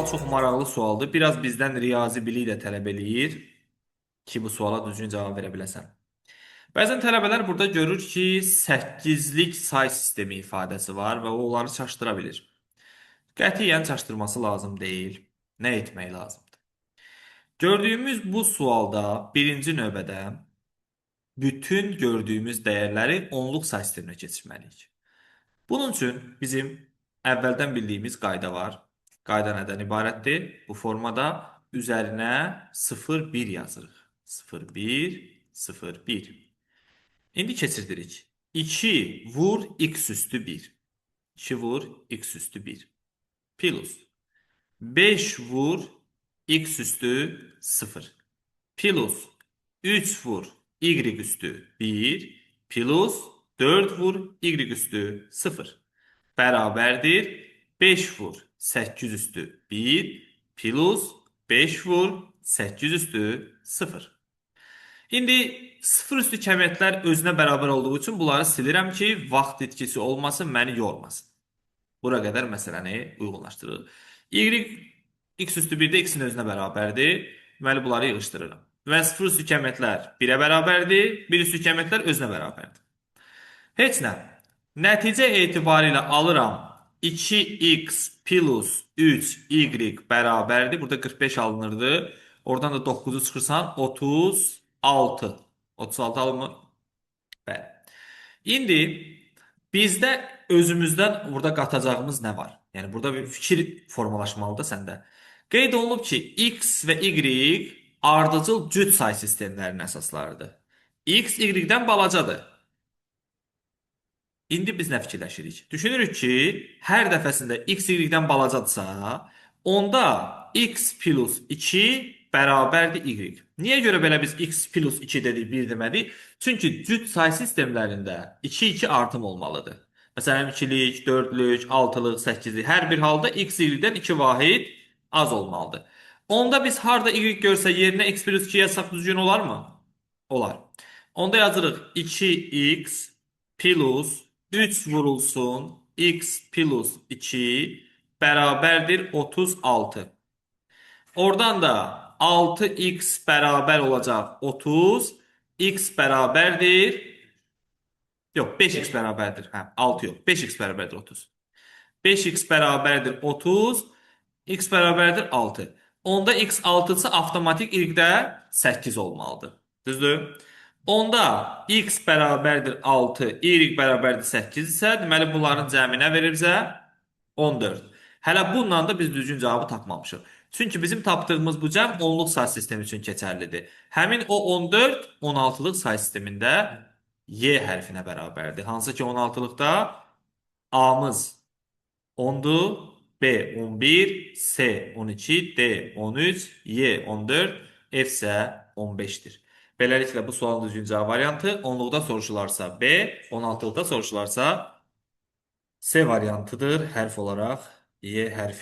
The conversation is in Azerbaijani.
sual çox maraqlı sualdır. Biraz bizdən riyazi bilik də tələb eləyir ki, bu suala düzgün cavab verə biləsən. Bəzən tələbələr burada görür ki, 8-lik say sistemi ifadəsi var və o onları çaşdıra bilir. Qətiyyən çaşdırması lazım deyil. Nə etmək lazımdır? Gördüyümüz bu sualda birinci növbədə bütün gördüyümüz dəyərləri onluq say sisteminə keçirməliyik. Bunun üçün bizim əvvəldən bildiyimiz qayda var. Qayda nədən ibarətdir? Bu formada üzərinə 0,1 yazırıq. 0,1, 0,1. İndi keçirdirik. 2 vur x üstü 1. 2 vur x üstü 1. Plus 5 vur x üstü 0. Plus 3 vur y üstü 1. Plus 4 vur y üstü 0. Bərabərdir 5 vur 8 üstü 1 plus 5 vur 8 üstü 0. İndi 0 üstü kəmiyyətlər özünə bərabər olduğu üçün bunları silirəm ki, vaxt itkisi olmasın, məni yormasın. Bura qədər məsələni uyğunlaşdırırıq. Y x üstü 1 də x-in özünə bərabərdir. Deməli, bunları yığışdırıram. Və 0 üstü kəmiyyətlər 1-ə bərabərdir, 1 üstü kəmiyyətlər özünə bərabərdir. Heç nə. Nəticə etibarilə alıram 2x plus 3y bərabərdir. Burada 45 alınırdı. Oradan da 9-u çıxırsan 36. 36 alınmır? Bəli. İndi bizdə özümüzdən burada qatacağımız nə var? Yəni burada bir fikir formalaşmalıdır səndə. Qeyd olunub ki, x və y ardıcıl cüt say sistemlərinin əsaslarıdır. X y-dən balacadır. İndi biz nə fikirləşirik? Düşünürük ki, hər dəfəsində x y-dən balacadırsa, onda x plus 2 bərabərdir y. Niyə görə belə biz x plus 2 dedik, 1 demədik? Çünki cüt say sistemlərində 2-2 artım olmalıdır. Məsələn, 2-lik, 4-lük, 6-lıq, 8-lik hər bir halda x y-dən 2 vahid az olmalıdır. Onda biz harda y görsə yerinə x plus 2 yazsaq düzgün olarmı? Olar. Onda yazırıq 2x plus 3 vurulsun x plus 2 bərabərdir 36. Oradan da 6x bərabər olacaq 30, x bərabərdir. Yox, 5x bərabərdir. Hə, 6 yox. 5x bərabərdir 30. 5x bərabərdir 30, x bərabərdir 6. Onda x 6-sa avtomatik y də 8 olmalıdır. Düzdür? Onda x bərabərdir 6, y bərabərdir 8 isə, deməli bunların cəmi nə verir bizə? 14. Hələ bununla da biz düzgün cavabı tapmamışıq. Çünki bizim tapdığımız bu cəm onluq say sistemi üçün keçərlidir. Həmin o 14 16-lıq say sistemində Y hərfinə bərabərdir. Hansı ki 16-lıqda A-mız 10-dur, B 11, C 12, D 13, Y 14, F isə 15-dir. Beləliklə bu sualın düzgün cavab variantı onluqda soruşularsa B, 16-lıqda soruşularsa C variantıdır. Hərf olaraq Y hərfi.